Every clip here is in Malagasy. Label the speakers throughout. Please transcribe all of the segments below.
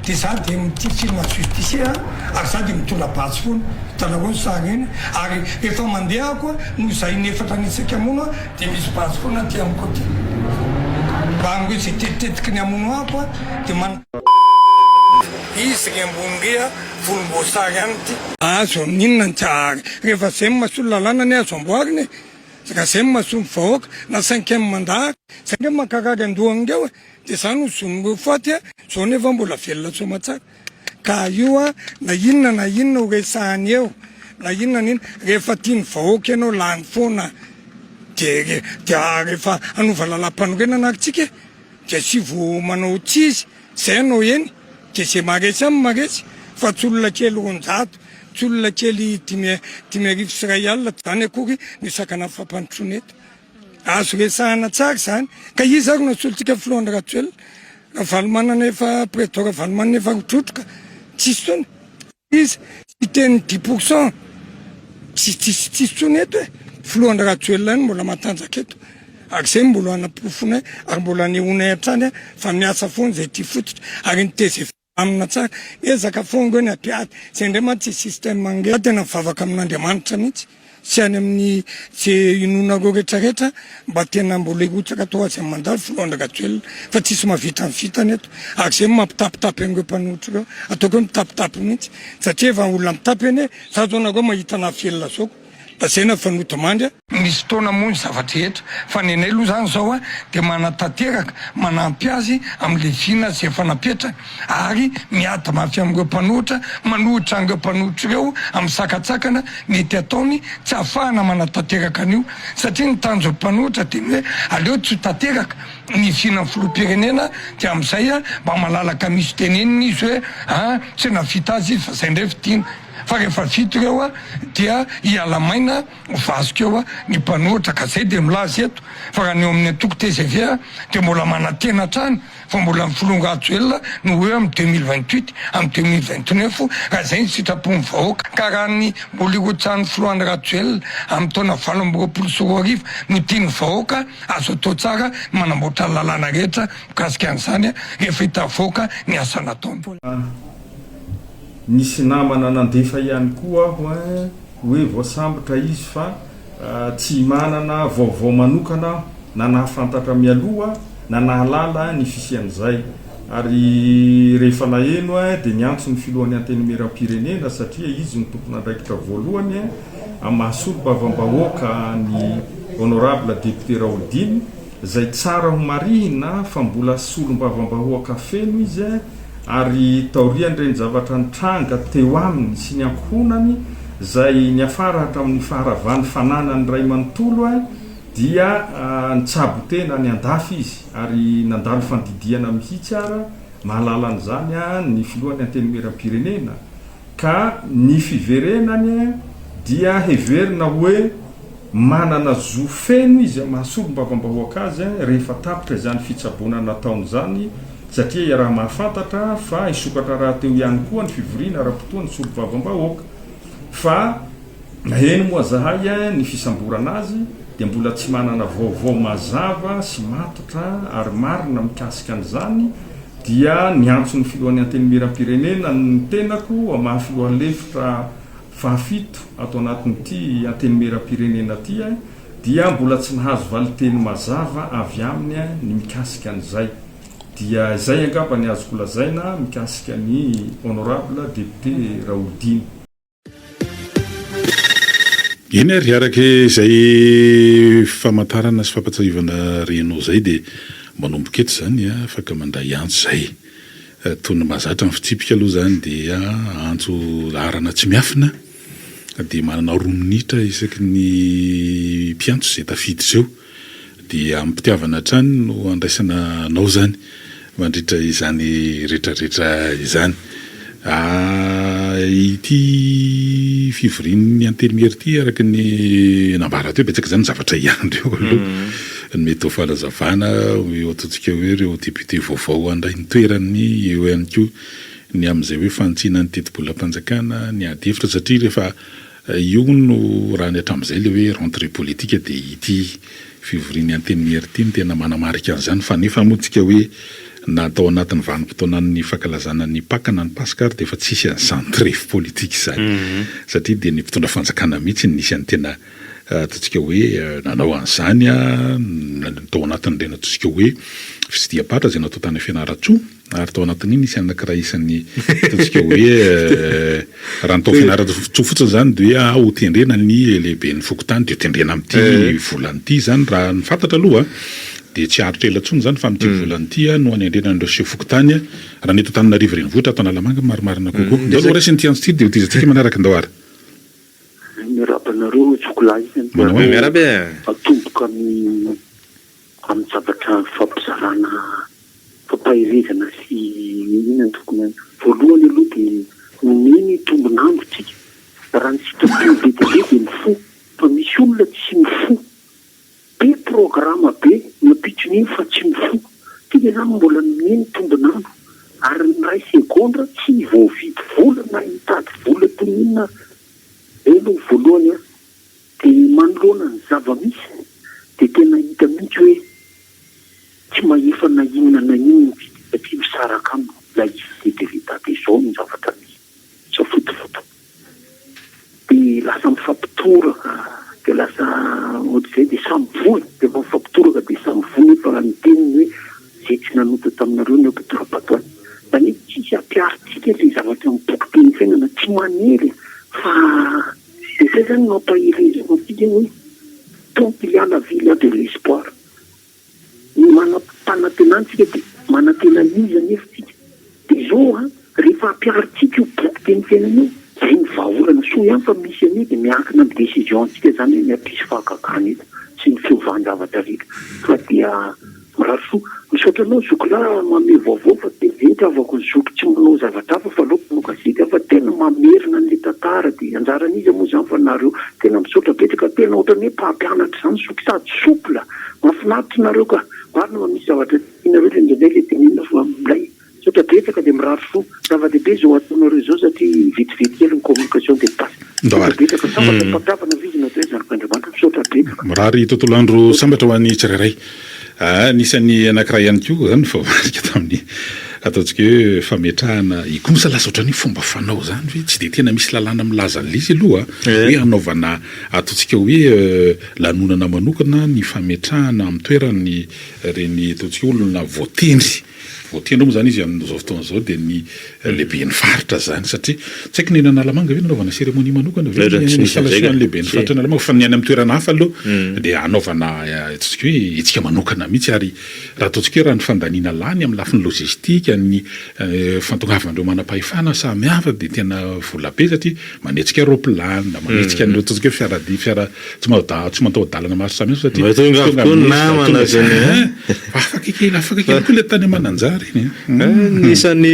Speaker 1: Dia za dia mitia film justicier a, ary za dia mitondra basy foana, hitanareo ny sary iny, ary rehefa mandeha aho koa noho za inefatra nitsika hamono aho dia misy basy foana aty amiko aty, mba amin'ireo izay tetitetiky ny hamono ahy koa dia man. Izy ry ambony ry a, volomboasary ihany ity. Azo n'inona ny tsy ary rehefa zay no mahasoa ny lalàna anie azo amboarina e, raha zay no mahasoa ny vahoaka na cinquième mandat ary, zay nge mankarary andohan'ireo e. Dia zany no zon'ireo faty a, zao nefa mbola velona soamatsara. Ka io a, na inona na inona ho resahany eo, na inona na inona, rehefa tian'ny vahoaka ianao lany foana, dia dia rehefa hanova lalam-panorenana ary tsika e, dia asivo manao tsy izy, zay anao eny, dia ze maharesy any maharesy, fa tsy olona kely 200, tsy olona kely dimy 1500 zany akory no hisakana ny fampandrosoana eto. Azo resahana tsara izany. Ka iza ary no hasolontsika filoha Andry Rajoelina? Ravalomanana efa président Ravalomanana efa rotrotroka tsisy intsony. Izy hiteny dix pour cent tsisy tsisy tsisy intsony eto e. Filoha Andry Rajoelina ihany mbola matanjaka eto. Ary izay no mbola hanaporofona ary mbola hanehoanay hatrany fa miasa foana izay tia fototra ary ny tgv. Amina tsara. Ezaka foana ngeo ny hampiady. Zay ndray mantsy système ange. Za tena mivavaka amin'Andriamanitra mihitsy sy any amin'ny ze inoanareo rehetra rehetra mba tena mbola hirotsaka troisième mandat filoha Andry Rajoelina fa tsisy mahavita ny vitany eto ary zay no mampitapitapy an'ireo mpanohitra ireo ataoko hoe mitapitapy mihitsy satria efa olona mitapy anie za zao nareo mahita anah velona zao ko lazaina fa nodimandry Misy fotoana moa ny zava-drehetra fa ny anay aloha izany izao dia manatanteraka, manampy azy amin'ilay vina izay efa napetrany ary miady mafy amin'ireo mpanohitra, manohitra an'ireo mpanohitra ireo amin'ny sakantsakana mety ataony tsy ahafahana manatanteraka an'io satria ny tanjon'ny mpanohitra dia ny hoe aleo tsy ho tanteraka ny vinan'ny filoham-pirenena dia amin'izay mba malalaka misy tenenina izy hoe an tsy nahavita azy izy fa izay indray fidiana fa rehefa vita ireo dia hiala maina Vazoka eo ny mpanohitra ka zay dia milaza eto fa raha ny eo amin'ny antoko tgv dia mbola manantena hatrany fa mbola ny filoha Rajoelina no ho eo amin'ny 2028 amin'ny 2029 raha izay ny sitrapon'ny vahoaka ka raha ny mbola hirotsahan'ny filoha Andry Rajoelina amin'ny taona 2028 no tian'ny vahoaka azo atao tsara ny manamboatra ny lalàna rehetra mikasika an'izany rehefa hita avoaka ny asa nataony.
Speaker 2: Nisy namana nandefa ihany koa aho hoe voasambotra izy fa tsy manana vaovao manokana aho na nahafantatra mialoha na nahalala ny fisian'izay ary rehefa naheno dia niantso ny filohan'ny Antenimierampirenena satria izy no tompon'andraikitra voalohany amin'ny maha solombavambahoaka ny Honorable Député Raholdina izay tsara ho marihina fa mbola solombavambahoaka feno izy Ary taorian'ireny zavatra nitranga teo aminy sy ny ankohonany, izay niafara hatramin'ny faharavan'ny fananany iray manontolo, dia nitsabo tena any andafy izy, ary nandalo fandidiana mihitsy ara, mahalala an'izany ny filohan'ny Antenimierampirenena, Ka ny fiverenany dia heverina hoe manana zo feno izy amin'ny maha solombavambahoaka azy rehefa tapitra izany fitsaboana nataony izany satria iaraha-mahafantatra fa hisokatra rahateo ihany koa ny fivoriana ara-potoan'ny solombavambahoaka fa naheno moa zahay ny fisamborana azy dia mbola tsy manana vaovao mazava sy matotra ary marina mikasika an'izany dia niantso ny filohan'ny Antenimierampirenena ny tenako maha filoha lefitra fahafito ato anatin'ity Antenimierampirenena ity dia mbola tsy nahazo valinteny mazava avy aminy ny mikasika an'izay. Dia izay angamba ny azoko lazaina mikasika ny Honorable Député Raholdina.
Speaker 3: Eny ary, araka izay famantarana sy fampatsiahivana renao izay dia manomboka eto izany afaka mandray antso izay. Toy ny mahazatra ny fitsipika aloha izany dia antso laharana tsy miafina dia manana roa minitra isaky ny mpiantso izay tafiditra eo. Dia amim-pitiavana hatrany no andraisana anao izany mandritra izany retraretra izany. Ity fivorian'ny Antenimiera ity araka ny nambara teo, betsaka izany ny zavatra hiandry eo aloha, ny mety ho fanazavana, eo ataontsika hoe ireo député vaovao handray ny toerany, eo ihany koa ny amin'izay hoe fanitsiana ny tetibolam-panjakana, ny ady hevitra satria rehefa Io no raha ny hatramin'izay ilay hoe rentrée politique dia ity fivorian'ny Antenimiera ity no tena manamarika an'izany fa nefa moa tsika hoe Na tao anatin'ny vanim-potoanan'ny fankalazana ny Paka na ny Paska ary dia efa tsy hisy an'izany trefy politika izany satria dia ny mpitondra fanjakana mihitsy no nisy an'ny tena ataontsika hoe nanao an'izany tao anatin'ireny ataontsika hoe fitsidiham-paritra izay natao tany Fianarantsoa ary tao anatin'iny nisy anankiray isan'ny ataontsika hoe raha ny tao Fianarantsoa fotsiny izany dia hoe hotendrena ny lehiben'ny fokontany dia hotendrena amin'ity volana ity izany raha ny fantatra aloha. Dia tsy haharitra ela intsony izany fa amin'ity volana ity no hanendrena an'ireo sefo fokontany raha ny eto Antananarivo renivohitra ato Analamanga ny marimarina kokoa. Ndao aloha raisina ity antso ity dia hotizantsika manaraka. Ndao ary.
Speaker 4: Miarahaba anareo zokolahy isany dia
Speaker 3: Manao
Speaker 4: aleo
Speaker 5: Miarahaba e!
Speaker 4: atomboka amin'ny amin'ny zavatra fampizarana fampaherezana sy inona no tokony voalohany aloha dia nomeny tombon'andro tsika raha ny sitrapo be dia be dia mifoha fa misy olona tsy mifoha Be programa be ny ampitson'iny fa tsy mifoha. Tsika zany mbola nomeny tombon'andro ary ny iray segondra tsy voavidy vola na hitady vola toy ny inona ary. Zay aloha ny voalohany an. Dia manoloana ny zava-misy dia tena hita mihitsy hoe tsy mahefa na inona na inona tsika satria misaraka aminy ilay izy de l'etat de zao ny zavatra misy. Safotofoto. Dia lasa mifampitoraka, dia lasa ohatr'izay, dia samy voa e! Rehefa mifampitoraka dia samy voa nefa ny teniny hoe izay tsy nanota taminareo no aoka tora-bato azy. Izany hoe tsisy ampiharintsika ilay zavatra amin'ny boky teny fiainana, tsy manery fa dia izay izany no ampaherezako antsika hoe tant qu'il y a la vie il y a de l'espoir. Ny manam-panantenana tsika dia manantena an'iza anefa tsika? Dia izao an, rehefa ampiharintsika io boky teny fiainana io, izay ny vahaolana, soa ihany fa misy an'io dia miankina amin'ny décision antsika izany hoe ny hampisy fahagagana eto sy ny fiovan-javatra rehetra. Fa dia mirary soa. Misaotra anao zoky lahy manome vaovao fa tena izay itiavako ny zoky tsy manao zavatra hafa fa aleo mpanao gazety hafa tena mamerina an'ilay tantara dia anjaran'iza moa izany fa nareo tena misaotra betsaka tena ohatran'ny hoe mpampianatra izany zoky sady souple. Mahafinaritra nareo ka! Marina fa misy zavatra tianareo le indraindray le tenenina fa milay. Misaotra betsaka dia mirary soa. Zava-dehibe izao ataonareo izao satria vetivety kely ny communication dia mi-passe. Misaotra betsaka. Sambatra ny mpampihavana hoy izy natao hoe zanak'Andriamanitra. Misaotra betsaka.
Speaker 3: Mirary tontolo andro sambatra ho an'ny tsirairay. Anisan'ny anankiray ihany koa izany voamarika tamin'ny ataontsika hoe fametrahana ikosa lasa ohatran'ny hoe fomba fanao izany ve? Tsy dia tena misy lalàna milaza an'ilay izy aloha hoe hanaovana ataontsika hoe Lanonana manokana ny fametrahana amin'ny toerany ireny ataontsika hoe olona voatendry, voatendry moa izany izy amin'izao fotoana izao dia ny lehiben'ny faritra izany satria tsy haiko ny eny Analamanga ve nanaovana cérémonie manokana ve ny installation an'ny lehiben'ny faritra Analamanga fa ny any amin'ny toerana hafa aloha dia hanaovana ataontsika hoe hetsika manokana mihitsy ary raha ataontsika hoe raha ny fandaniana lany amin'ny lafiny logistique ny fantongavan'ireo manam-pahefana samihafa dia tena vola be satria manetsika roaplanina, manetsika an'ireo ataontsika hoe fiaradia, fiara tsy mataho tsy mataho-dalana maro samihafa satria
Speaker 5: Mba tonga avokoa ny namana sy ny
Speaker 3: eh. Fa afaka kely, afaka kely koa ilay tany Mananjary iny
Speaker 5: eh. Anisan'ny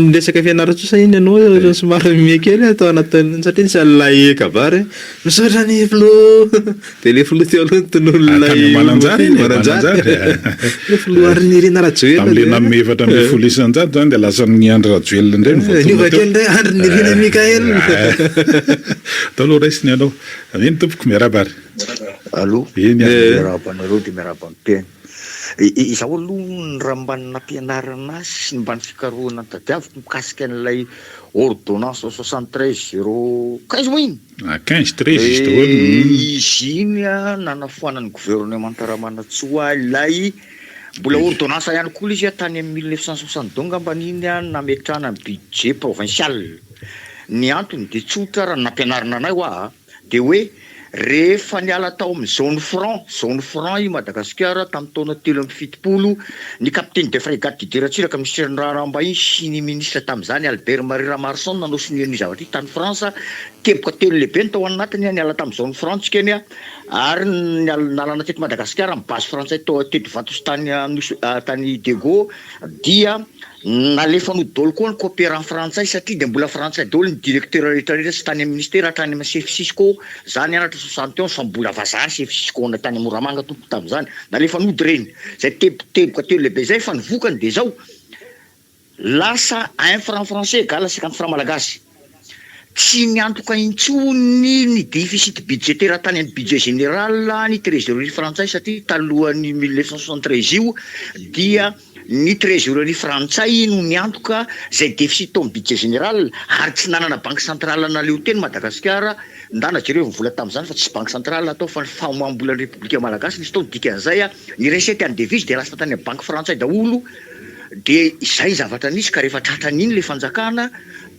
Speaker 5: niresaka Fianarantsoa sa iny ianao ohatran'ny somary miha kely ato anatin'ny satria nisy an'ilay kabary hoe misaotra ny filoha dia ilay filoha teo aloha notononin'ilay
Speaker 3: Tany Mananjary iny e,
Speaker 5: Mananjary ilay filoha Harinirina Rajoelina
Speaker 3: Tamin'ilay nanome 14% izany dia lasa ny Andry Rajoelina indray no voatonona teo.
Speaker 5: Niova kely indray Andry Nirina Mickaël.
Speaker 3: Atao aloha raisina ianao. Eny tompoko, miarahaba ary.
Speaker 6: Allô,
Speaker 3: Eny ary.
Speaker 6: miarahaba anareo dia miarahaba ny mpihaino. Izaho aloha ny raha mba ny nampianarana ahy sy ny mba ny fikarohana notadiaviko mikasika an'ilay ordonnance 73 0 15 moa iny?
Speaker 3: Ah, 15, 13 izy daholo.
Speaker 6: Izy iny an, nanafoanan'ny gouvernemanta Ramanantsoa ilay mbola ordonnance ihany koa ilay izy tany amin'ny 1962 angambany iny an, nametrahana ny budget provincial. Ny antony dia tsotra raha ny nampianarina anay hoa a, dia hoe rehefa niala tao amin'ny zone franc, zone franc i Madagasikara tamin'ny taona 73, ny capitaine de frégate Didier Ratsiraka minisiteran'ny raharaham-bahiny sy ny ministra tamin'izany Albert Marie Ramaroson nanao sonia an'io zavatra io tany France, teboka telo lehibe no tao anatiny, niala tamin'ny zone franc tsika anie ary nalana teto Madagasikara ny base frantsay tao teto Ivato sy tany Anosy tany Diego dia Nalefa nody daholo koa ny coopérant frantsay satria dia mbola frantsay daholo ny directeur rehetra rehetra sy tany amin'ny ministera hatrany amin'ny chef cisco, za nianatra 71 fa mbola vazaha ny chef cisco na tany Moramanga tompoko tamin'izany, nalefa nody ireny, zay teboteboka telo lehibe zay fa ny vokany dia zao, lasa un franc français égale cinquante franc malagasy. Tsy niantoka intsony ny déficit budgétaire tany amin'ny budget général ny trésorerie frantsay satria talohan'ny 1973 io dia ny trésorerie frantsay no niantoka izay déficit tao amin'ny budget général ary tsy nanana banque centrale naleo teny Madagasikara. Ndana jereo ny vola tamin'izany fa tsisy banque centrale tao fa ny famoaham-bolan'ny Repoblika Malagasy nisy tao, ny dikan'izay ny recette an'ny devise dia lasa tany amin'ny banque frantsay daholo dia izay ny zavatra nisy ka rehefa tratran'iny ilay fanjakana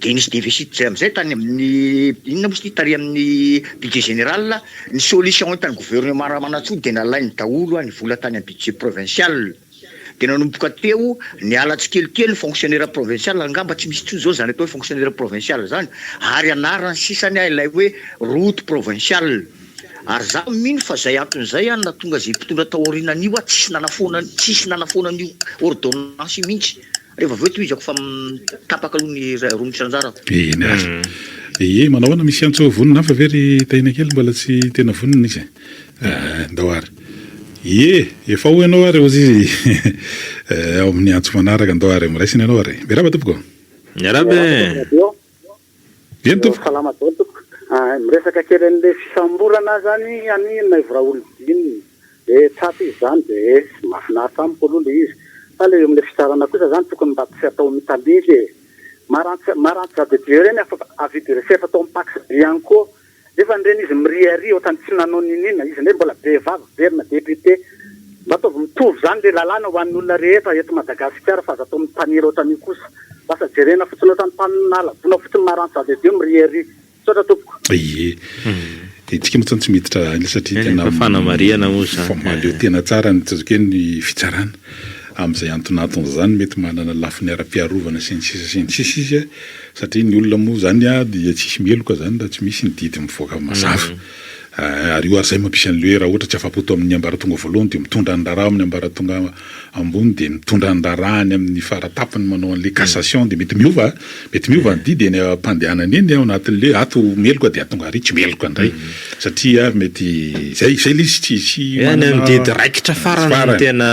Speaker 6: dia nisy deficit izay amin'izay tany amin'ny inona moa izy ity tary amin'ny budget général, ny solution hitan'ny gouvernement Ramanantsoa dia nalainy daholo ny vola tany amin'ny budget provincial. Dia nanomboka teo, niala tsikelikely ny fonctionnaire provincial, angamba tsy misy intsony izao izany atao hoe fonctionnaire provincial izany, ary anarany sisany ilay hoe route provinciale. Ary za mino fa izay antony izay no nahatonga izay mpitondra tao aorianan'io tsisy nanafoana tsisy nanafoana an'io ordonnance io mihitsy. Rehefa avy eo tohizako fa tapaka aloha ny romotra anjarako.
Speaker 3: Eny ary. Ie, manao ahoana misy antso vonona hafa ve ry Tahina kely mbola tsy tena vonona izy e? Eh, ndao ary. Ie, efa ao ianao ary hozy izy ao amin'ny antso manaraka, ndao ary raisina ianao ary. Miarahaba tompoko.
Speaker 5: Miarahaba e.
Speaker 3: Eny tompoko.
Speaker 7: Salama daholo tompoko. Miresaka kely an'ilay fisamborana zany an'i Naivo Raholdina. Dia tratra izy zany dia mahafinaritra amiko aloha ilay izy. Fa ilay eo amin'ilay fitsarana kosa zany tokony mba tsy atao mitanila e. Marantsy Marantsy Zadedieu ireny afaka avis de recherche atao amin'ny Pax Bianco. Nefa ireny izy miriaria ohatrany tsy nanao niniana, izy indray mbola be vava velona député. Mba ataovy mitovy izany le lalàna ho an'ny olona rehetra eto Madagasikara fa aza atao mitanila ohatran'io kosa. Lasa jerena fotsiny ohatran'ny mpanala vola fotsiny marantsy avy eo miriaria. Misaotra tompoko.
Speaker 3: Ie. Dia tsika moa zany tsy miditra any satria tena
Speaker 5: Efa fanamarihana moa izany.
Speaker 3: Mahaleo tena tsara ny tsy azoko hoe ny fitsarana. Amin'izay antonantony izany mety manana lafiny ara-piarovana sy ny sisa sy ny sisa izy satria ny olona moa izany dia tsisy meloka izany raha tsy misy ny didy mivoaka mazava. Ary io ary izay mampisy an'ilay hoe raha ohatra tsy afa-po tao amin'ny ambaratonga voalohany dia mitondra ny raharaha amin'ny ambaratonga ambony dia mitondra ny raharaha any amin'ny fara-tampony manao an'ilay cassation dia mety miova mety miova ny didy eny am-pandehanana eny ao anatin'ilay ato meloka dia tonga ary tsy meloka indray satria mety izay izay ilay izy tsy tsy
Speaker 5: Any amin'ny didy raikitra farany no tena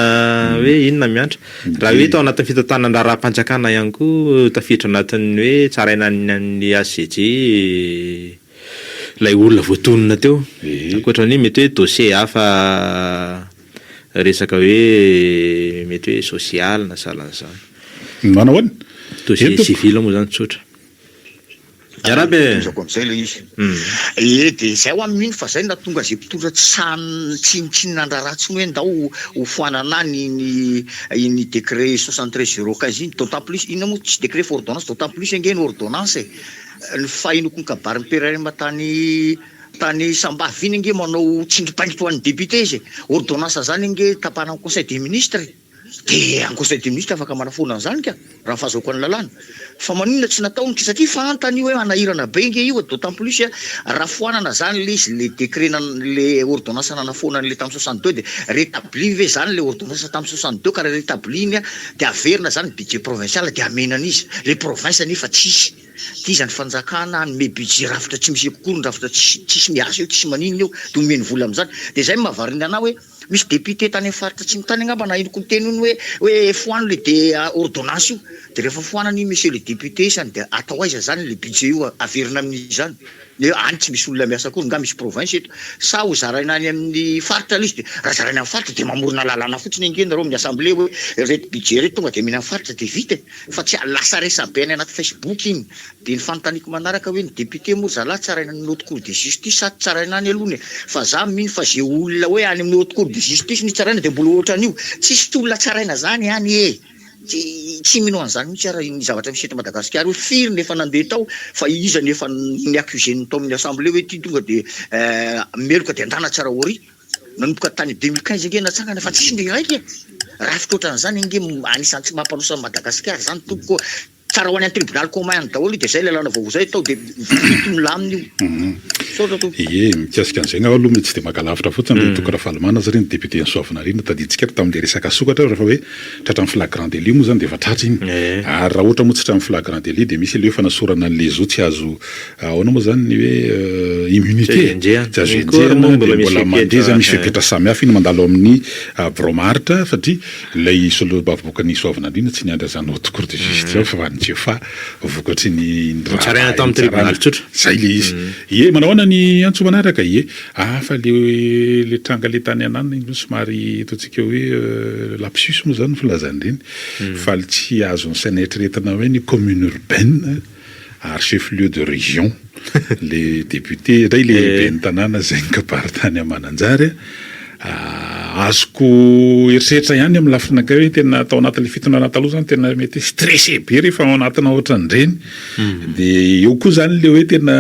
Speaker 5: hoe inona miantra. Raha hoe tao anatin'ny fitantanan-draharaham-panjakana ihany koa tafiditra anatin'ny hoe tsaraina any amin'ny HCJ ilay olona voatonona teo. Ankoatra an'iny mety hoe dossier hafa resaka hoe mety hoe sosialy na sahalan'izany.
Speaker 3: Manao ahoana?
Speaker 5: Dossier civil moa izany tsotra. Miarahaba e!
Speaker 6: Tohizako amin'izay ilay izy. Ee, dia izay hoa mino fa izay no nahatonga izay mpitondra tsy sahy tsinontsinona an-draharaha intsony hoe ndao ho foanana any iny iny décret 73 015 iny, d'autant plus, inona moa tsy décret fa ordonnance, d'autant plus ange ny ordonnance e! Ny fahenoko ny kabarin'ny PRM tany tany Sambava iny ange manao tsindrim-paingotra ho an'ny député izy e! Ordonnance izany ange tapahana amin'ny conseil des ministres e! Dia en conseil des ministres afaka manafoana an'izany ka, raha ny fahazoako ny lalàna. Fa maninona tsy nataony ka? Satria fantany io hoe manahirana be nge io, d'autant plus raha foanana zany le izy, le décret nan, le ordonnance nanafoana an'le tamin'ny 62 dia rétabli ve zany le ordonnance tamin'ny 62 ka raha rétabli iny dia averina zany ny budget provincial dia amena an'iza? Le province anefa tsisy. Ty izany fanjakana hanome budget rafitra tsy misy akory ny rafitra tsisy tsisy miasa eo, tsisy maninona eo, dia omeny vola amin'izany. Dia zay no mahavariana anah hoe Misy député tany amin'ny faritra atsimo tany angamba nahenoko niteny hono hoe hoe foano le de ordonnance io, de rehefa foanana io monsieur le député isany de atao aiza zany le budget io averina amin'iza zany? Ne any tsy misy olona miasa akory nga misy province eto? Sa ho zaraina any amin'ny faritra le izy de raha zaraina amin'ny faritra de mamorona lalàna fotsiny ange nareo amin'ny assemblée hoe reto budget reto tonga de omena ny faritra de vita e! Fa tsy lasa resabe any anaty facebook iny. Dia ny fanontaniako manaraka hoe ny député moa ry zalahy tsaraina any amin'ny haute cour de justice sa tsy tsaraina any aloha e? Fa za mino fa ze olona hoe any amin'ny haute cour de justice no tsaraina dia mbola ohatran'io. Tsisy olona tsaraina zany any e! Tsy tsy mino an'izany mihitsy aho raha ny zavatra misy eto Madagasikara hoe firy ny efa nandeha tao fa iza no efa ni-accuser-ny tao amin'ny assemblée hoe ity tonga dia meloka dia andana tsara ory. Nanomboka tany 2015 ange natsangana fa tsisy ndre iraika e! Rafitra ohatran'izany ange anisan'ny tsy mampandroso an'i Madagasikara zany tompoko ô! Tsara ho any an-tribonaly commun any daholo io dia zay lalàna vaovao zay atao dia vita milamina io. Misaotra tompoko.
Speaker 3: Ie, mikasika an'izay angamba aloha mety tsy dia maka lavitra fotsiny ry Toky Ravalomanana satria ny député-n'i Soavinariana tadidintsika ary tamin'ilay resaka sokatra rehefa hoe tratran'ny flagrant délit moa izany dia efa tratra iny. Ary raha ohatra moa tsy tratran'ny flagrant délit dia misy ilay hoe fanasorana an'ilay zo tsy azo Ahoana moa zany ny hoe immunité? Tsy azo enjehina dia mbola mandeha zany misy fepetra samihafa iny mandalo amin'ny birao maharitra satria ilay solombavambahoakan'i Soavinandriana tsy niandry an'izany haute cour de justice fa nijery. avy eo fa vokatry ny
Speaker 5: Nitsaraina tamin'ny tribonaly tsotra.
Speaker 3: Zay le izy. Ie, manao ahoana ny antso manaraka? Ie, hafa le le tranga le tany ananona iny moa somary ataontsika hoe lapsus moa zany ny filazana ireny fa le tsy azon'ny saina eritreretina hoe ny commune urbaine ary chef lieu de région le député indray le ben'ny tanàna zay nikabary tany Mananjary Azoko eritreritra ihany amin'ny lafiny anankiray hoe tena tao anatin'ilay fitondrana taloha zany tena mety hoe stressé be rehefa ao anatina ohatran'ireny. Dia eo koa zany ilay hoe tena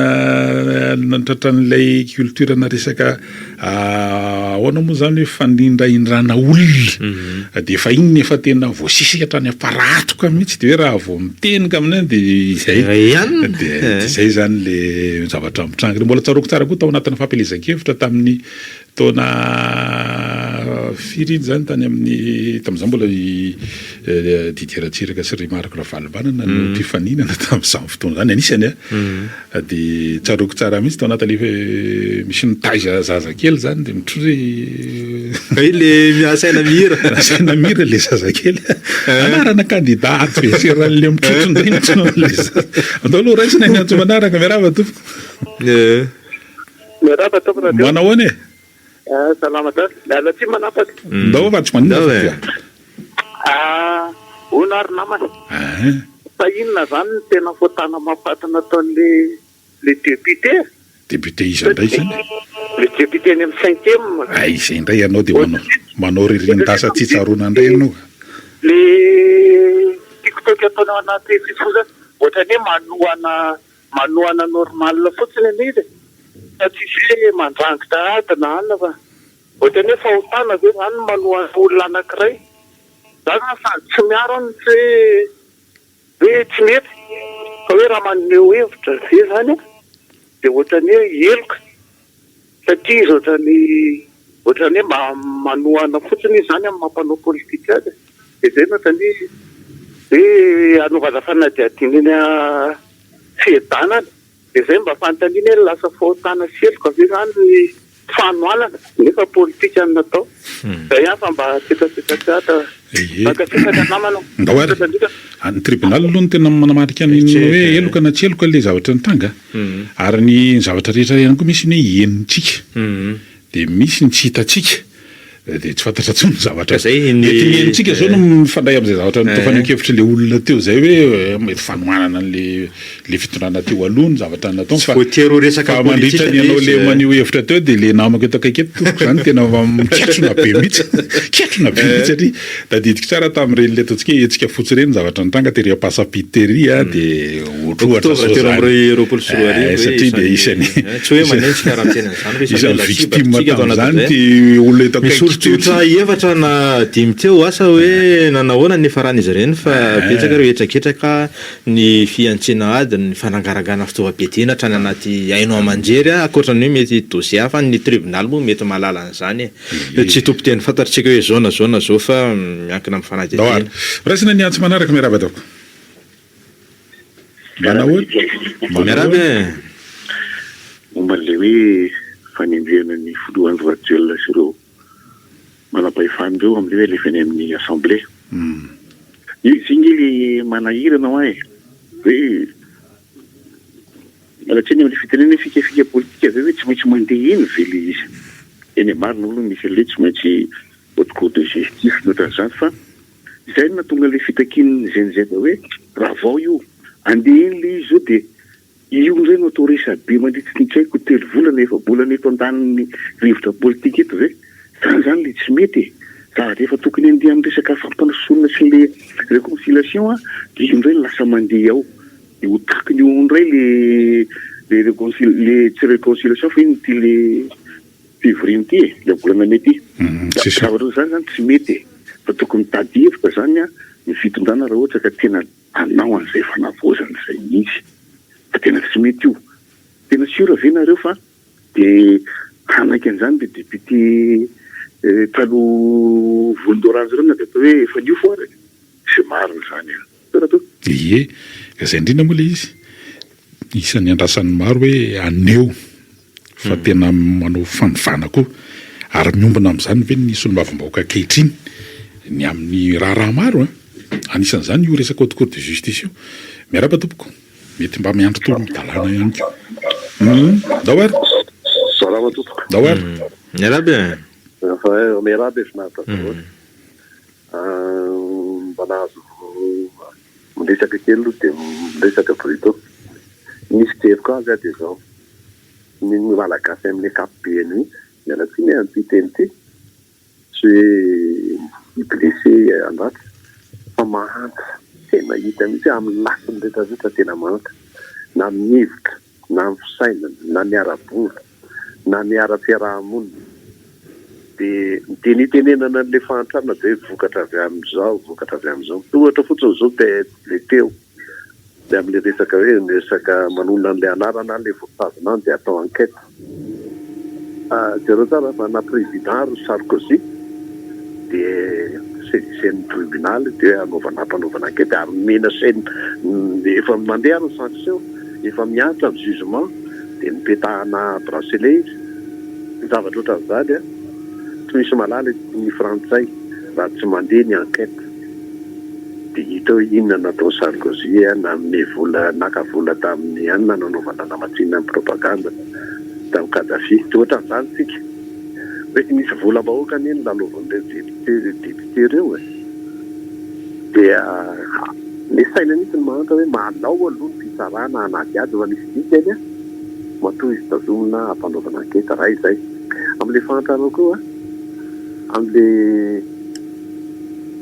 Speaker 3: tratran'ilay culture ana resaka ahoana moa zany hoe fanindrahindrana olona. Dia efa iny no efa tena voasisika hatrany am-parahatoka mihitsy dia hoe raha vao miteny ka amin'iny dia izay. Dia izay zany ilay zavatra mitranga. Mbola tsaroako tsara koa tao anatin'ny fampielezan-kevitra tamin'ny Taona firy iny izany tany amin'ny, tamin'izaho mbola i Didier Ratsiraka sy ry Marc Ravalomanana no mpifaninana tamin'izany fotoana izany, anisany an! Dia tsaroako tsara mihitsy tao anatin'ilay hoe misy mitaiza zazakely izany dia mitrory
Speaker 5: Hay le asaina mihira.
Speaker 3: Asaina mihira ilay zazakely. Anarana kandida adversaire an'ilay mitrotro indray no tonon'ilay zaza. Andao aloha raisina ny antso manaraka, miarahaba tompoko.
Speaker 8: Miarahaba tompoko radio.
Speaker 3: Manao ahoana e?
Speaker 8: Ah, salama daholo. Miala tsiny manapaka.
Speaker 3: Ndao fa tsy maninona
Speaker 5: Ndao e.
Speaker 8: Ah, hono ary namana.
Speaker 3: Ah.
Speaker 8: Fa inona zany no tena fotana mahafaty nataon'le le député?
Speaker 3: Député iza indray zany?
Speaker 8: Le député any amin'ny cinquième.
Speaker 3: Hay izay indray ianao dia manao manao ririn-dasa tsy tsaroana indray ianao.
Speaker 8: Le tiktok ataony ao anaty fifosa ohatran'ny hoe manohana Manohana normal fotsiny anie izy e! Fa tsisy hoe mandrangitra ady na anona fa ohatran'ny hoe fahotana ve zany ny manohana olona anakiray? Za zany sady tsy miaro aho no tsy hoe hoe tsy mety fa hoe raha maneho hevitra ve zany dia ohatran'ny hoe heloka satria izy ohatran'ny ohatran'ny hoe mba manohana fotsiny izy zany amin'ny maha mpanao politika azy e! Dia izay no ohatran'ny hoe hanaovana fanadihadiana eny Fiadanana. Dia izay mba fanontaniana hoe lasa fahotana sy heloka ve izany ny fanohanana nefa politika no natao? Izay ihany fa mba tsetsatsetsa tsy atra. Mankasitraka namana.
Speaker 3: Ndao ary. Ny tribunal aloha no tena manamarika ny hoe heloka na tsy heloka ilay zavatra nitranga. Ary ny zavatra rehetra ihany koa misy ny hoe henontsika. Dia misy ny tsy hitantsika dia tsy fantatra intsony ny zavatra
Speaker 5: Zay ny
Speaker 3: mety ny henontsika zao no mifandray amin'izay zavatra nitofaneho-kevitry le olona teo zay hoe mety fanohanana an'le le fitondrana teo aloha ny zavatra nataony
Speaker 5: fa voatery ho resaka
Speaker 3: fa mandritra
Speaker 5: politika
Speaker 3: ny ianao
Speaker 5: le
Speaker 3: izy
Speaker 5: eh.
Speaker 3: maneho hevitra teo dia le namako eto akaiky eto tompoko zany tena miketrona be mihitsy ketrona be mihitsy satria tadidiko tsara tamin'ireny le ataontsika hoe hetsika fotsy ireny ny zavatra nitranga tery Ampasampito tery a dia Ohatrohatra
Speaker 5: Octobre
Speaker 3: zao zany
Speaker 5: 2023
Speaker 3: eh, satria dia isany
Speaker 5: Tsy hoe manenjika raha miteny an'izany fa
Speaker 3: isan'ny
Speaker 5: isan'ny
Speaker 3: victime
Speaker 5: lasibatr'tsika ato
Speaker 3: tamin'izany
Speaker 5: anatin'izay.
Speaker 3: ity olona eto
Speaker 5: Misy
Speaker 3: akaiky
Speaker 5: olon-tsotra
Speaker 3: ity.
Speaker 5: efatra na dimy teo asa hoe nanahoana ny niafaran'izy ireny fa betsaka ireo hetraketraka, ny fihantsiana ady, ny fanangarangana fitaovam-piadiana hatrany anaty haino aman-jery ankoatra ny hoe mety dossier hafa, ny tribonaly moa mety mahalala an'izany e. Tsy tompon-teny fantatr'tsika hoe zao na zao na zao fa miankina amin'ny
Speaker 3: Ndao ary.
Speaker 5: fanadihadiana.
Speaker 3: Raisina ny antso manaraka miarahaba tompoko. Manao ahoana? Manao
Speaker 5: Miarahaba
Speaker 3: ahoana?
Speaker 5: e!
Speaker 4: Momba an'ilay hoe fanenjehana ny filoha Andry Rajoelina sy ireo manampahefana ireo amin'ilay hoe alefa eny amin'ny assemblée. Izay nge le manahirana hoa e! Hoe miala tsiny amin'ilay fitenenana hoe fikafika politika ve hoe tsy maintsy mandeha eny ve ilay izy? Eny e, marina aloha misy an'ilay tsy maintsy haute cour de justice ny ohatran'izany fa Izay no nahatonga ilay fitakian'ny Gen Z hoe ravao io, andeha eny ilay izy izao dia io indray no atao resabe mandritra ny tsy haiko telo volana, efa-bolana eto andanin'ny rivotra politika eto ve? Izany izany ilay tsy mety e! Zavatra efa tokony handeha amin'ny resaka fampandrosoana sy ilay reconciliation dia io indray no lasa mandeha ao. Dia ho takiny eo indray ilay ilay reconcil- ilay tsy reconciliation fa inona ity ilay fivoriana ity e, ilay volana mey ity. Zavatra ohatran'izany izany tsy mety e. Fa tokony mitady hevitra izany ny fitondrana raha ohatra ka tena hanao an'izay fanavaozana izay mihitsy. Fa tena tsy mety io. Tena sûr ve nareo fa dia hanaiky an'izany ireo député taloha volondoranjy ireo na dia atao hoe efa niofo ary e? Tsy marina izany an.
Speaker 3: Ie, ka izay indrindra moa ilay izy. Isan'ny andrasan'ny maro hoe haneho fa tena manao fanovana koa. Ary miombona amin'izany ve ny solombavambahoaka ankehitriny ny amin'ny raharaha maro an? Anisan'izany io resaka haute cour de justice io. Miarahaba tompoko. Mety mba miandry tolo-dalàna ihany koa. Hum, ndao ary.
Speaker 9: Salama tompoko.
Speaker 3: Ndao ary.
Speaker 5: Miarahaba e.
Speaker 9: Miarahaba e, finaritra daholo. Mba nahazo miresaka kely aloha dia miresaka Bruto. Ny fijeriko azy dia izao, ny Malagasy amin'ny ankapobeny mihitsy, miala tsiny amin'ity teny ity, Tsy hoe hi-blesser an-dratsy fa mahantra, tena hita mihitsy hoe amin'ny lafiny rehetra rehetra tena mahantra, na amin'ny hevitra, na amin'ny fisainana, na ny ara-bola, na ny ara-piaraha-monina. Dia ny teny itenenana an'ilay fahantrana dia hoe vokatra avy amin'izao, vokatra avy amin'izao. Ohatra fotsiny izao ilay teo, Dia amin'ilay resaka hoe miresaka manonona an'ilay anarana ilay voatazona any dia atao enquête. Jereo tsara fa na président ary Sarkozy dia saisissez-ny tribunal dia anaovana ampanaovana enquête ary nomena chaine efa mandeha ary ny sanction efa mihatra ny jugement dia nopetahana bracelet izy. Ny zavatra ohatran'izany an, tsy misy mahalala ny frantsay raha tsy mandeha ny enquête. Dia hita hoe inona no nataon'i Sarkozy an, nanome vola, naka vola tamin'ny anona nanaovana namatsiana ny propagande tamin'i Kadhafi. Dia ohatran'izany isika. Hoe misy volam-bahoaka anie no lalaovin'ireo député député ireo e. Dia le saina mihitsy ny mahantra hoe mahalao aloha ny fitsarana hanadihady fa misy dikany an, matoa izy tazomina hampanaovana enquête raha izay. Amin'ilay fahantrana koa, amin'ilay.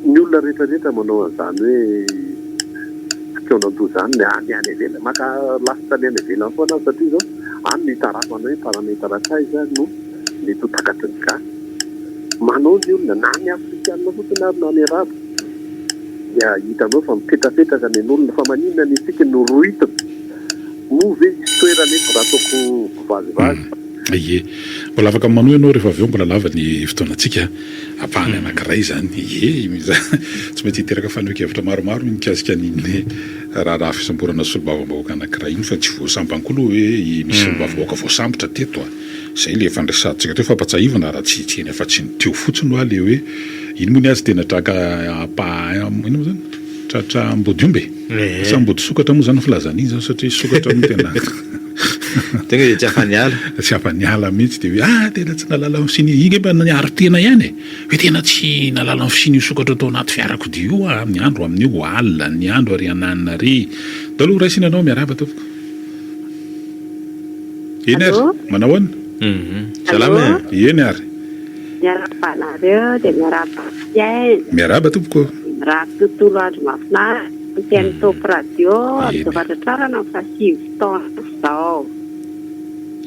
Speaker 9: Ny olona rehetra rehetra manao an'izany hoe fikaonandoha izany ny any any ivelany, maka lasta ny any ivelany foana aho satria izao any no hitarafana hoe paramètre hatraiza no mety ho takatry ny gasy. Manao ny olona na ny afrikanina fotsiny ary na ny arabo dia hitanao fa mipetrapetraka ny an'olona fa maninona ny antsika no rohitina? Moa ve hisy toerana eto raha ataoko vazivazy?
Speaker 3: Ie. Mbola afaka manohy ianao rehefa avy eo, mbola lava ny fotoanantsika. Ampahany anankiray izany. Ie, tsy maintsy hiteraka fanehoan-kevitra maromaro ny mikasika an'iny raharaha fisamborana solombavambahoaka anankiray iny fa tsy voasambany koa aloha hoe misy solombavambahoaka voasambotra teto a! Izay ilay efa niresahantsika teo fampatsiahivana raha tsy tsy eny afa-tsy ny teo fotsiny hoa ilay hoe iny moa ny azy tena traka ampaha inona moa izany? Tratra ambodiomby e! Sa ambodisokatra moa izany ny filazana iny izany satria sokatra moa tena
Speaker 5: Tonga dia tsy afa-niala.
Speaker 3: Tsy afa-niala mihitsy dia hoe ah tena tsy nahalala ny fisian'io, iny angamba niaro tena ihany e! Hoe tena tsy nahalala ny fisian'io sokatra tao anaty fiarakodia io aho amin'ny andro amin'io alina ny andro ary ananona ary. Ndao aloha raisina ianao, miarahaba tompoko. Eny ary, manao ahoana?
Speaker 5: Salama
Speaker 3: e! Eny ary.
Speaker 10: Miarahaba anareo dia miarahaba mpihaino.
Speaker 3: Miarahaba tompoko.
Speaker 10: Mirary tontolo andro mahafinaritra. Mpihaino Top Radio amin'izao fatratrarana ny fahasivy taona izao.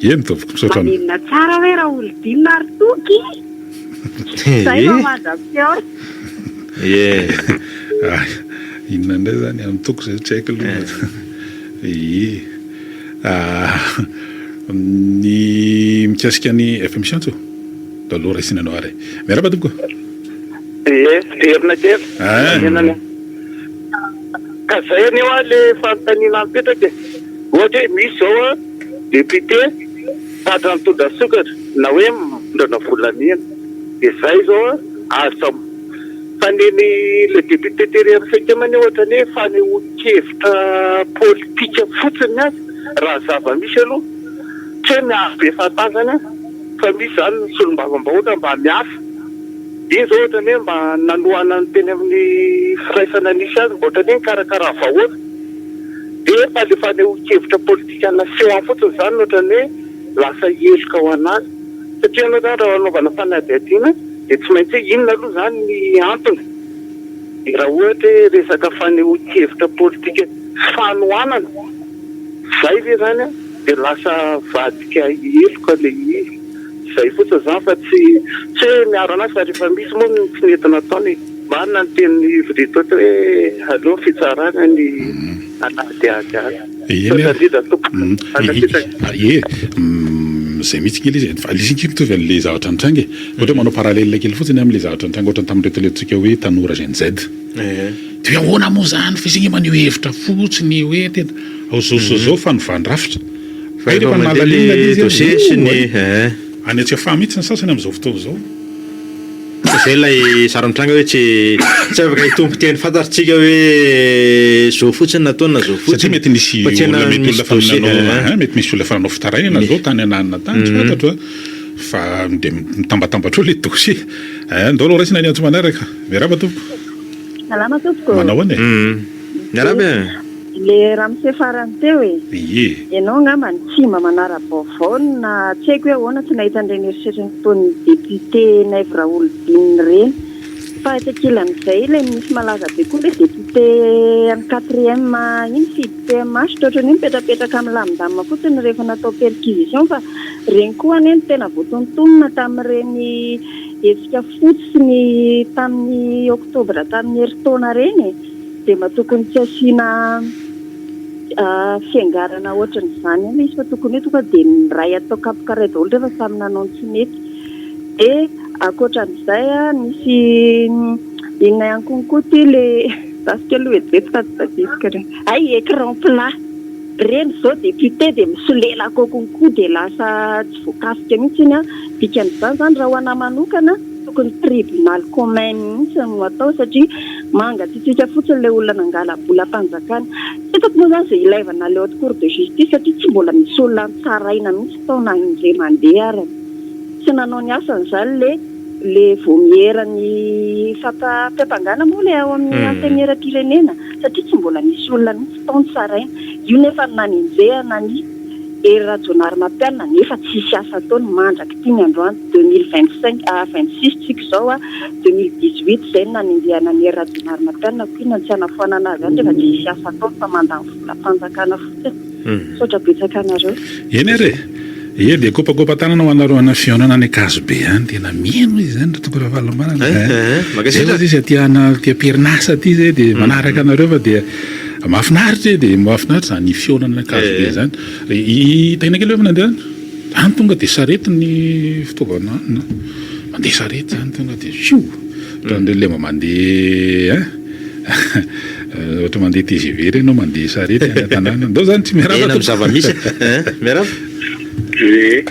Speaker 3: Eny tompoko, misaotra anao.
Speaker 10: Maninona tsara hoe Raholidinina ary Toky? Zay vao mandra-pihaona.
Speaker 5: Ie.
Speaker 3: Ah, inona indray izany amin'ny Toky izay tsy haiko aloha. Ie. Ah, ny mikasika ny FM Siantso, aloha raisina anao ary. Miarahaba tompoko.
Speaker 8: Ie, verina kely.
Speaker 3: Ah.
Speaker 8: Ka zay anie hoa le fanontaniana mipetraka e! Ohatra hoe misy zao an député tratra nitondra sokatra na hoe mitondrana volamena de zay zao an azo samborina fa neny le député tery amin'ny cinquième anie ohatra ny hoe fanehoan-kevitra politika fotsiny ny azy raha ny zava-misy aloha tsy hoe miaro be fahatazana fa misy zany ny solombavambahoaka mba miasa Iny izao ohatran'ny hoe mba nanohana ny teny amin'ny firaisana nisy azy, mba ohatran'ny hoe nikarakara vahoaka. Dia efa ilay fanehoan-kevitra politika naseho any fotsiny izany no ohatran'ny hoe lasa heloka ho an'azy. Satria ianao izany raha hanaovana fanadihadiana dia tsy maintsy hoe inona aloha izany ny antony. Dia raha ohatra hoe resaka fanehoan-kevitra politika sy fanohanana, izay ve izany dia lasa vadika heloka ilay izy. Zay fotsiny zany fa tsy tsy hoe miaro anazy fa rehefa misy moa ny tsy nety nataony e. Marina ny tenin'i Vrito teo hoe aleo ny fitsarana ny hanadihady azy. Misaotra indrindra tompoko. Mankasitraka.
Speaker 3: Ie, zay mihitsy nge le izy e. Fa le izy nge mitovy an'le zavatra nitranga e. Ohatra hoe manao parallèle kely fotsiny amin'le zavatra nitranga ohatran'ny tamin'ireto ilay antsoika hoe tanora Gen Z. Dia hoe ahoana moa zany fa izy nge maneho hevitra fotsiny hoe tena ao zao zao zao fanovàn-drafitra.
Speaker 5: Fa efa mandeha le dossier sy ny eh.
Speaker 3: Any Antsiafahy mihitsy ny sasany amin'izao fotoana izao.
Speaker 5: Fa zay ilay sary mitranga hoe tsy tsy afaka hitompo teny fantatritsika hoe zao fotsiny nataony na zao fotsiny.
Speaker 3: Satria mety nisy
Speaker 5: Fa tena
Speaker 3: olona mety
Speaker 5: misy
Speaker 3: olona efa
Speaker 5: dossier
Speaker 3: nanao
Speaker 5: eh.
Speaker 3: eh, mety misy olona efa nanao fitarainana zao tany ananona tany tsy fantatro a. Fa dia mitambatambatra eo ilay dossier. Eh, ndao aloha raisina ny antso manaraka. Miarahaba tompoko.
Speaker 11: Salama tompoko.
Speaker 3: Manao ahoana e?
Speaker 5: Miarahaba e.
Speaker 11: Le ramose farany teo e!
Speaker 3: Ie.
Speaker 11: Ianao angambany tsy mba manara-baovao na tsy haiko hoe ahoana tsy nahita an'ireny herisetra nataon'ny député Naivo Raholdina ireny. Fa etsy ankilan'izay ilay misy malaza be koa ilay député an'ny quatrième iny Fidy PMH toa ohatran'ny hoe mipetrapetraka milamindamina fotsiny rehefa natao perquisition fa ireny koa anie no tena voatontonona tamin'ireny hetsika fotsy sy ny tamin'ny octobre tamin'ny herintaona ireny e! Dia mba tokony tsy asiana fiangarana ohatran'izany ihany ilay izy fa tokony hoe tonga dia miray atao kapoka iray daholo rehefa samy nanao ny tsy mety. Dia ankoatran'izay nisy inona ihany konkoa ity ilay zasika aloha vetivety fa tsy tadidiko re. Hay écran plat. Ireny izao député dia misolelaka ao konkoa dia lasa tsy voakasika mihitsy iny an. Dikan'izany izany raha ho anà manokana Tokony tribunal commun mihitsy no atao satria mangatsiatsiaka fotsiny ilay olona nangala-bolam-panjakana. Tsy hitako moa izany izay ilaivana ilay haute cour de justice satria tsy mbola misy olona nitsaraina mihitsy tao na indray mandeha ary. Tsy nanao ny asany izany ilay ilay vaomiera ny fampiampangana moa ilay ao amin'ny antenimieram-pirenena satria tsy mbola nisy olona mihitsy tao nitsaraina. Io nefa no nanenjehana ny Hery Rajaonarimampianina nefa tsisy asa ataony mandrak'ity ny androany 2025 ah 26 tsika izao ah 2018 izay no nanenjehana an'i Hery Rajaonarimampianina koa inona no tsy hanafoanana azy any rehefa tsisy asa ataony fa mandany volam-panjakana fotsiny. Misaotra betsaka anareo.
Speaker 3: Eny ary e! Ie dia kopakopa-tanana ho anareo any fihaonana any Ankazobe any, tena mino izy izany ry Toky Ravalomanana
Speaker 5: Eh,
Speaker 3: eh.
Speaker 5: eh,
Speaker 3: Zay
Speaker 5: mankasitraka.
Speaker 3: ozy izy aty ana aty am-perinasa aty zay dia manaraka anareo fa dia mahafinaritra e, dia mahafinaritra izany fihaonana any Ankazobe
Speaker 5: Eh.
Speaker 3: izany. I Tahiana kely ve efa nandeha any? Any tonga dia sarety ny fitaovana any an. Mandeha sarety izany tonga dia fioo! Ohatran'ireny ilay mba mandeha hein! Ohatra mandeha tgv ireny ianao mandeha sarety any an-tanàna. Ndao izany tsy miarahaba
Speaker 5: Eny amin'ny
Speaker 3: tompoko.
Speaker 5: zava-misy eh! Miarahaba.
Speaker 8: Ie.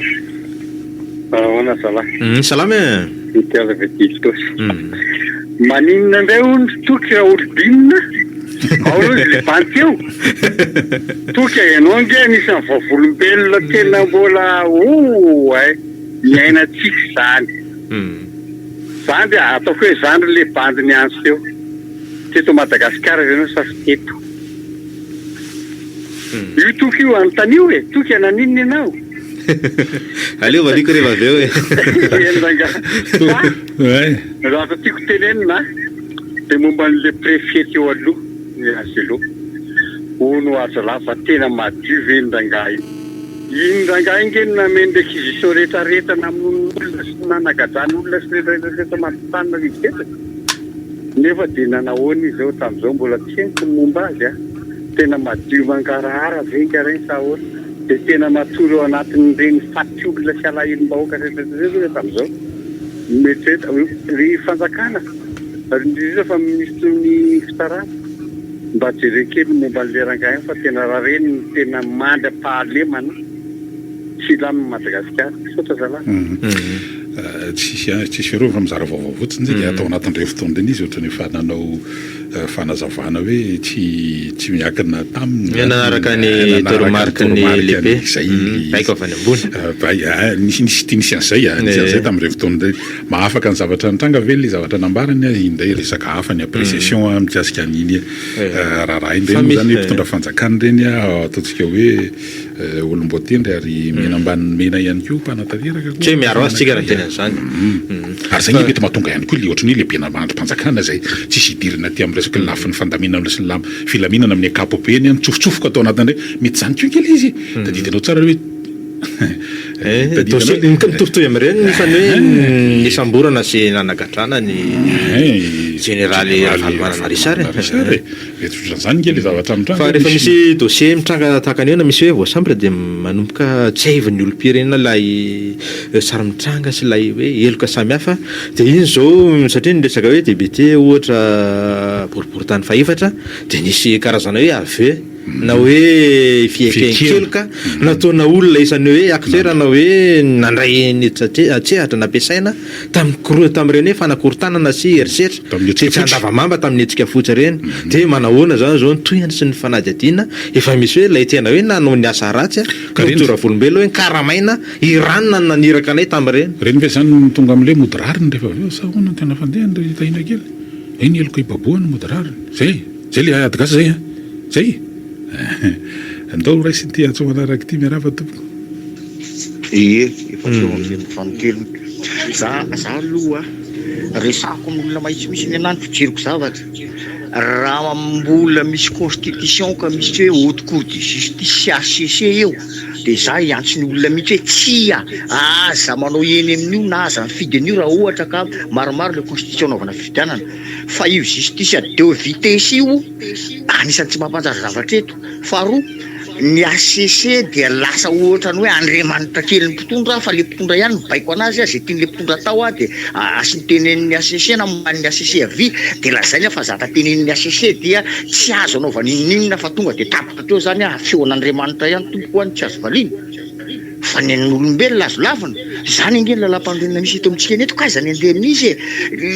Speaker 8: Ahoana zalahy?
Speaker 5: Hum, salama e!
Speaker 8: Mitiava avy aty Itaosy. Maninona indray hono ry Toky Raholidinina? Ao aloha izy le bandy teo. Toky a, ianao ange anisan'ny vavolombelona tena mbola ouh ay niainantsika izany. Zandry a, ataoko hoe zandry le bandy niantso teo. Teto Madagasikara ve ianao sa tsy teto? Io Toky io anontanio e, Toky a naninona ianao?
Speaker 5: Aleo valiako rehefa avy eo e.
Speaker 8: Eny rangahy. Fa ny zavatra tiako tenenina dia momba an'ilay préfet teo aloha, i Angelo. Hono ho'a zalahy fa tena madio ve iny rangahy iny? Iny rangahy iny nge no nameno réquisition rehetra rehetra namono olona sy nanagadrana olona sy rehetra rehetra teto Antananarivo teto e. Nefa dia nanahoana izy zao hatramin'izao mbola tsy henoko ny momba azy a. Tena madio mangarahara ve ingahy reny sa ahoana? Dia tena matory ao anatin'ireny faty olona sy alahelom-bahoaka rehetra rehetra ireny ve hatramin'izao? Mieritrereta ry fanjakana ary indrindra fa minisitry ny fitsarana mba jereo kely ny momba an'ilay rangahy iny fa tena raha reny no tena mandry am-pahalemana tsy hilamina Madagasikara. Misaotra zalahy.
Speaker 3: Tsisy tsisy fiarovana fa mizara vaovao fotsiny tsika tao anatin'ireny fotoana ireny izy ohatran'ny efa nanao fanazavana hoe tsy tsy miankina taminy
Speaker 5: Hoe nanaraka ny
Speaker 3: nanaraka ny
Speaker 5: toromariky ny
Speaker 3: toromariky
Speaker 5: lehibe,
Speaker 3: izay ilay
Speaker 5: baiko avy any ambony.
Speaker 3: Bay, nisy nisy nisy an'izay a, nisy an'izay tamin'ireny fotoana ireny. Mahafaka ny zavatra nitranga ve ilay zavatra nambarany a, iny indray resaka hafa ny appréciation mikasika an'iny raharaha iny. Ireny moa izany hoe mpitondra fanjakana ireny a, ataontsika hoe Olom-boatendry ary mena ambanin'ny mena ihany koa mpanatanteraka koa.
Speaker 5: Tsy hoe miaro azy tsika raha miteny an'izany.
Speaker 3: Ary izay ange mety mahatonga ihany koa ilay ohatran'ny hoe lehibena andrim-panjakana izay tsisy idirana aty amin'ny resaky ny lafiny fandaminana sy ny lam filaminana amin'ny ankapobeny mitsofotsofoka ato anatin'ireny. Mety izany koa ange ilay izy e. Tadidinao tsara hoe
Speaker 5: Dossier mitovitovy amin'ireny ny fa ny hoe nisamborana sy nanagadrana ny jeneraly Ravalomanana Richard e.
Speaker 3: Mety ohatran'izany nge le zavatra mitranga
Speaker 5: Fa rehefa misy dossier mitranga tahaka an'io na misy hoe voasambotra dia manomboka tsiahivin'ny olom-pirenena ilay sary mitranga sy ilay hoe heloka samihafa dia iny izao satria ny resaka hoe député ohatra boriborintany fahefatra dia nisy karazana hoe aveu. na hoe fieken-keloka nataona olona isan'ny hoe acteur na hoe nandray niditra an-tsehatra nampiasaina tamin'ny koro- tamin'ireny hoe fanakorontanana sy herisetra tetsy Andavamamba tamin'ny hetsika fotsy ireny. Dia manahoana izany izao ny tohiny sy ny fanadihadiana? Efa misy hoe ilay tena hoe nanao ny asa ratsy no mijoro vavolombelona hoe nkaramaina i ranona no naniraka anay tamin'ireny.
Speaker 3: Ireny ve izany no tonga amin'ilay mody rariny rehefa avy eo sa ahoana no tena fandehany ry Tahiana kely? Hoe ny heloka ibabohana mody rariny. Zay! Zay le ady gasy zay an! Zay! Andao raisina ity antso manaraka ity, miarahaba tompoko.
Speaker 6: Ie, efa teo amin'izay fanintelony. Za, za aloha resahako amin'olona mahitsy mihitsy ny anah ny fijeriko zavatra. Raha mbola misy constitution ka misy hoe haute cour de justice sy HCC eo dia za hiantso ny olona mihitsy hoe tsia, aza manao eny amin'io na aza mifidy an'io raha ohatra ka maromaro ilay constitution anaovana fifidianana. Fa io justice à deux vitesses io anisan'ny tsy mampanjary zavatra eto. Faharoa, ny HCC dia lasa ohatran'ny hoe andriamanitra kelin'ny mpitondra fa le mpitondra ihany mibaiko anazy, izay tian'le mpitondra atao dia asiany tenenin'ny HCC na moanin'ny HCC havia dia lazainy fa zatra tenenin'ny HCC dia tsy azo anaovana inoninona fa tonga dia tapitra teo zany feon'Andriamanitra ihany tompoko an tsy azo valiana fa ny an'olombelona azo lavina, izany ange ny lalampanorenana misy eto amintsika eto ka aiza ny andeha amin'izy e,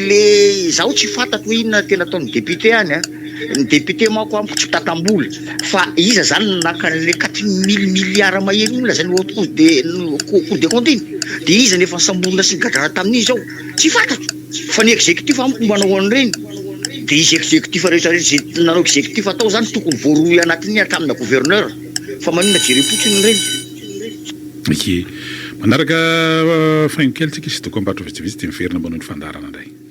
Speaker 6: le izaho tsy fantatro hoe inona tena ataon'ny député any an. Ny député manko amiko tsy mpitantam-bola fa iza zany no naka an'le 4000 milliards mahery iny lazainy haute cour de cour des comptes iny? De iza no efa nosamborina sy nogadrana tamin'iny zao? Tsy fantatro fa ny executif amiko manao an'ireny de izy executif rehetra rehetra ze nanao executif tao zany tokony voarohy anatin'iny hatramina gouverneur fa maninona jerem-potsiny ireny?
Speaker 3: Ie. Manaraka faingo kely tsika sy dokam-barotra vitsivitsy dia miverina manao ny fandaharana indray.